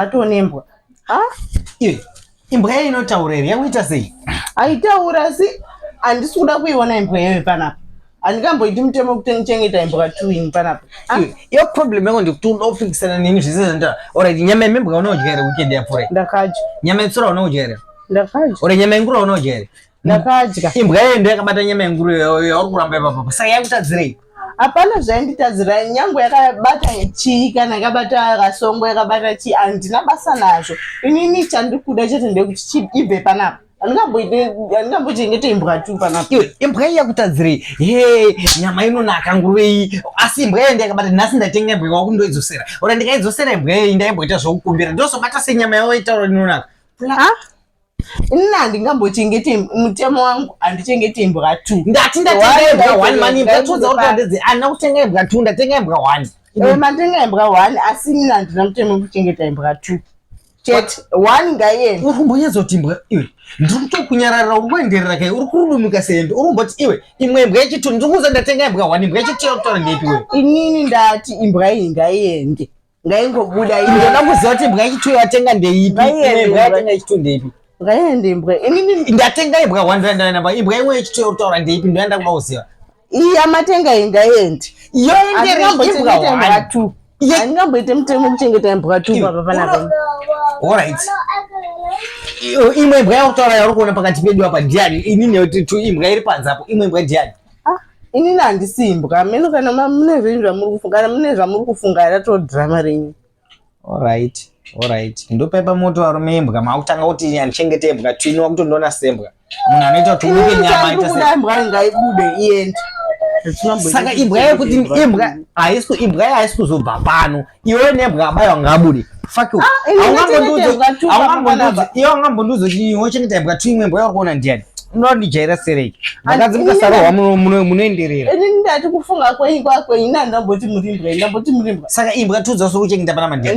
Atonembwa. Ha? Iwe, imbwa iyoyo inotaura here? Yakuita sei? Aitaura asi handisi kuda kuiona imbwa iyoyo panapa. Handikamboiti mutemo wekuti ndichengeta imbwa two ini panapa. Iwe, iyo problem yako ndekuti unoda kupikisana neni zvese zvanditaura. Alright, nyama yembwa unodya here weekend yapfuura? Ndakadya. Nyama yetsuro unodya here? Ndakadya. Alright, nyama yenguruve unodya here? Ndakadya. Imbwa iyoyo ndiyo yakabata nyama yenguruve yauri kuramba ipapa. Saka yakutadzirei? Hapana zvainditadzira nyangwe yakabata chii kana yakabata kasongo yakabata chii handina basa nazvo. Inini chandikuda chete ndekuti ibve panapa. Handingambochengete imbwa tu panapa. Iwe imbwa iyi yakutadzirei? He, nyama inonaka nguruve iyi. Asi imbwa iyi ndiyakabata nhasi ndatenga imbwa wakundoidzosera. Ora ndikaidzosera imbwa iyi ndaimboita zvokukumbira. Ndozobata senyama yavo itaura inonaka. Ha? Ini handingambochengete mutemo wangu handichengete imbwa two. Ndati ndatenga imbwa one mani imbwa two dzauri kuratidza handina kutenga imbwa two ndatenga imbwa one. Eh, matenga imbwa one asi ini handina mutemo wekuchengeta imbwa two. Chete one ngaiende. Uri kumbonyatsoti imbwa iwe ndiri kutokunyararira uri kuenderera kai uri kurudumuka seembe uri kumboti iwe imwe imbwa yechitu ndiri kuuza ndatenga imbwa one imbwa yechitu yakutaura ndeipi iwe. Inini ndati imbwa iyi ngaiende. Ngaingobuda iyi. Ndoda kuziva kuti imbwa yechitu yatenga ndeipi. Imwe imbwa yatenga yechitu ndeipi. Ngaiende imbwa. Inini ndatenga imbwa one ndoenda imbwa imwe yechitu yakutaura ndeipi ndoenda kuda kuziva. Iyi yamatenga iyi ngaiende. Yoendera imbwa one. Two. Handingamboite mutemo wekuchengeta imbwa two papa panapa. Alright. Imwe imbwa yakutaura yauri kuona pakati pedu apa ndiani? Inini yoti two imbwa iri panze apo. Imwe imbwa ndiani? Ah, inini handisi imbwa. Meno kana mune zvenyu zvamuri kufunga, kana mune zvamuri kufunga ratoo drama renyu. Alright. Alright. Ndopaipa moto varume imbwa makutanga kuti andichengete imbwa two ini wakutondiona sembwa. Munhu anoita kuti ubike nyama aita sei? Imbwa ngaibude iende. Saka imbwa yekuti imbwa haisi imbwa haisi kuzobva pano. Iwe nembwa abayiwa ngaabude. Fuck you. Ah, Iwe ungambondiudza kuti wochengeta imbwa two imwe imbwa yauri kuona ndiani? Unoda kundijaira serei? Vakadzi mukasarohwa munoenderera. Ini ndati kufunga kwenyu kwakwenyu ndandamboti muri imbwa, ndamboti muri imbwa. Saka imbwa two dzasiri kuchengeta pana mandiani?